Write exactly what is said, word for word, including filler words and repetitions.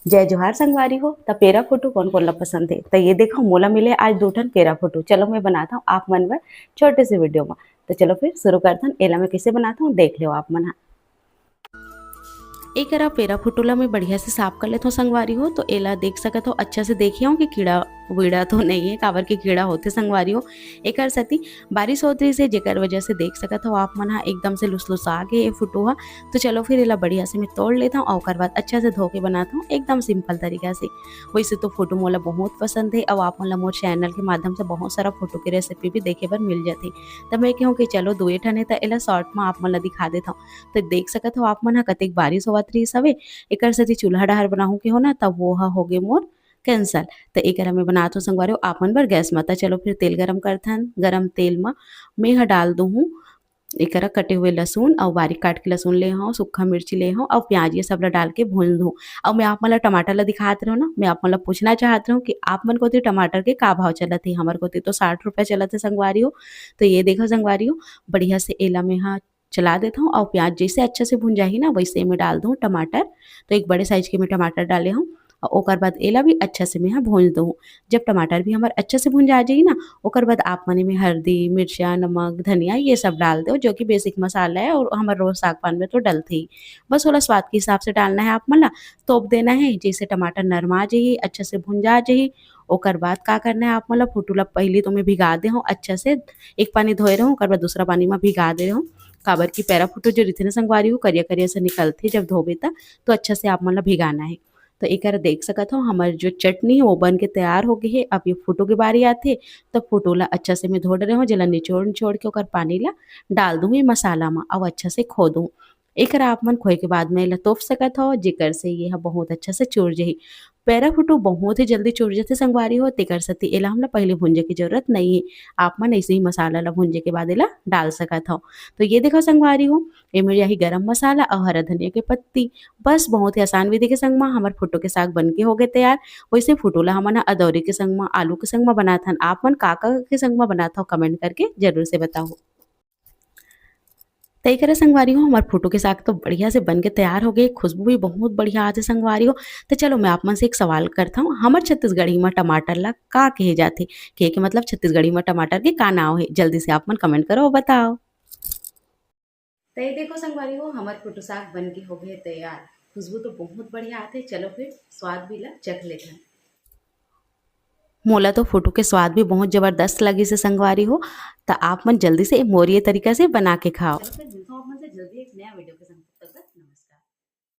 जय जोहार संगवारी हो। त पेरा फोटो कोन कोन ला पसंद हे? त ये देखो, मोला मिले आज दू ठन पेरा फोटो। चलो मैं बनात हूँ आप मन बर छोटे से वीडियो में। त चलो फिर शुरू करथन। एला मैं कैसे बनात हूँ, देख लो आप मन हा। एकरा पेरा फोटो ला मैं बढ़िया से साफ कर लेथव संगवारी हो। तो एला देख सकत हो, अच्छा से देखे हो कि कीड़ा वीड़ा तो नहीं है, काबर के कीड़ा होथे संगवारी हो। एकर सेती बारिश होत रहिस हे, जेकर वजह से देख सकत हो आप मन हा एकदम से लुसलुसा गे ये फोटो हा। तो चलो फिर एला बढ़िया से मैं तोड़ लेथव अउ ओकर बाद अच्छा से धो के बनाथव एकदम सिंपल तरीका से। वैसे तो फोटो मोला बहुत पसंद है अउ आप मन ला मोर चैनल के माध्यम से बहुत सारा फोटो के रेसिपी भी देखे बर मिल जाथे। तब मैं कहूँ कि चलो दुए ठन हे त एला शॉर्ट में आप मन ला दिखा देथव। तो देख सकत हो आप मन हा कतेक बारिश होवत रहिस हवे, एकर सेती चूल्हा डहर बनाहूँ के हो ना, तब वो हा होगे मोर कैंसल। त एकरा मैं बनात हूँ संगवारी हो आप मन बर गैस म। त चलो फिर तेल गरम करथन। गरम तेल म मैं ह डाल दूहूँ एकरा कटे हुए लहसुन अउ बारीक काट के लहसुन ले हूँ, सूखा मिर्ची ले हूँ अउ प्याज, ये सब ला डाल के भून दूँ। अउ मैं आप मन ला टमाटर ला दिखात रहूँ ना, मैं आप मन ला पूछना चाहत रहूँ कि आप मन कोती टमाटर के का भाव चलत हे? हमर कोती तो साठ रुपया चलत हे संगवारी हो। तो ये देखो संगवारी हो, बढ़िया से एला मैं ह चला देत हूँ अउ प्याज जैसे अच्छा से भुन जाही ना, वैसे मैं डाल दूँ टमाटर। तो एक बड़े साइज के मैं टमाटर डाले हूँ अउ ओकर बाद एला भी अच्छा से मैं ह भून दूँ। जब टमाटर भी हमर अच्छा से भुन जा जाही ना, ओकर बाद आप मन में हल्दी, मिर्चा, नमक, धनिया ये सब डाल दो, जो कि बेसिक मसाला है और हमर रोज साग पान में तो डलथे ही। बस ओला स्वाद के हिसाब से डालना है आप मन ला, तोप देना है, जैसे टमाटर नरमा जाही, अच्छा से भुन जा जाही। ओकर बाद का करना है आप मन ला, फोटो ला पहली तो मैं भिगा दे हूँ अच्छा से, एक पानी धोए रहूँ, ओकर बाद दूसरा पानी में भिगा दे रहूँ, काबर कि पैरा फोटो जो रहिथे ना संगवारी हो, करिया करिया से निकलथे जब धोबे त, तो अच्छा से आप मन ला भिगाना है। तो एकर देख सकत हो, हमर जो चटनी है वो बन के तैयार हो गई है। अब ये फोटो के बारी आथे, तो फोटो ला अच्छा से मैं धो डरे हूँ, जेला निचोड़ निचोड़ के ओकर पानी ला डाल दूँ ये मसाला में, अब अच्छा से खो दूँ। एकर आप मन खोए के बाद में एला तोप सकत हो, जेकर से ये ह बहुत अच्छा से चुर जाही। पैरा फोटो बहुत ही जल्दी चुर जाथे संगवारी हो, तेकर सेती एला हमला पहले भूंजे के जरूरत नहीं है। आप मन ऐसे ही मसाला ला भूंजे के बाद एला डाल सकत हो। तो ये देखो संगवारी हो, एमे जाही गरम मसाला अउ हरा धनिया के पत्ती। बस बहुत ही आसान विधि के संग मा हमर फोटो के साग बन के हो गए तैयार। वैसे फोटो ला हमन ह अदौरी के संग मा, आलू के संग मा बनाथन। आप मन का का के संग मा बनाथव, कमेंट करके जरूर से बताओ। त एकरा संगवारी हो, हमर फोटो के साग तो बढ़िया से बन के तैयार हो गए, खुशबू भी बहुत बढ़िया आथे संगवारी हो। तो चलो मैं आप मन से एक सवाल करता हूँ, हमर छत्तीसगढ़ी मा टमाटर ला का कहे जाथे? कहे के मतलब छत्तीसगढ़ी मा टमाटर के का नाव है? जल्दी से आप मन कमेंट करो, बताओ। तो ये देखो संगवारी हो, हमर फोटो साग बन के हो गए तैयार। खुशबू तो बहुत बढ़िया आथे। चलो फिर स्वाद भी ला चख लेथन। मोला तो फोटो के स्वाद भी बहुत जबरदस्त लगिस हे संगवारी हो, त आप मन जल्दी से मोर ये तरीका से बना के खाओ। चलो फिर मिलता हूँ आप मन से जल्दी एक नया वीडियो के साथ।